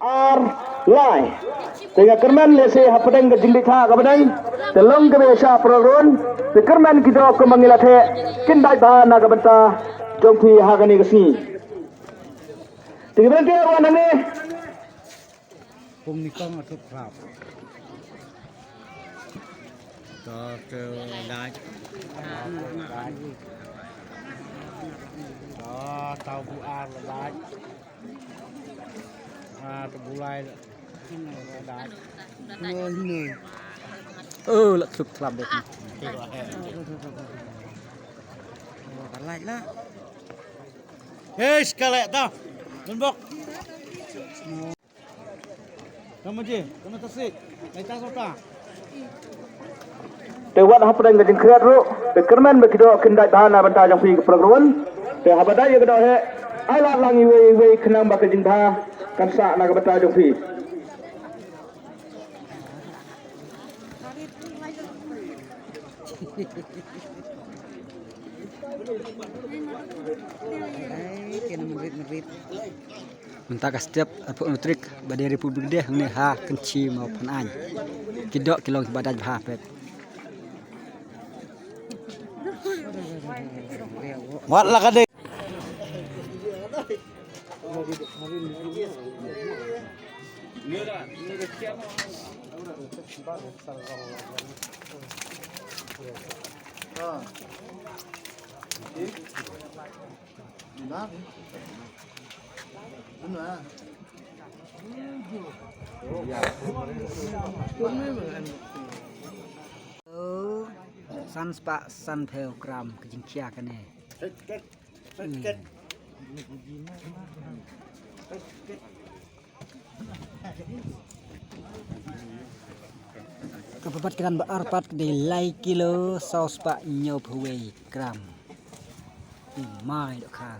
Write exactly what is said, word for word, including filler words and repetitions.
Ar lai. Te nga kyrmen lehse hapdeng ka jingdih thah kaba dang, te long kaba ïa shah para run. Te kyrmen ki doh kumba ngi la theh, kin dait bha na ka bynta jong phi ha kane ka sngi. Te ki bynta wan hangne. Pung ni kong atut krap. To te dait. To tau bu ar la dait. Ah, te bulai la dait. Nui nui. Oh, la klup klap deh. Oh, ka lait la. Hei, sekali ta. Lembok. Tama je, tama tasik. Lai ta sota. Te wat hapdeng ka jingkhriat ruh, te kyrmen ba ki doh kin dait bha na bynta jong phi ki para run. Te haba dait ïa ka doh heh, ai lad lang iwei iwei khnang ba ka jingbha kan sah na ka bynta jong phi. Ai, kena merit-merit. Mynta ka step arphew hynriew tarik ba dei Republic Day hangne ha Kynshi Mawphanaiñ. Ki doh ki long kiba dait bha pep. Wat la ka dei. San spah sanphew gram ka jingkhia kane. Kaba bat kane ba ar pat ka dei lai kilo saw spah hynñiewphew wei gram. Mai dohkha.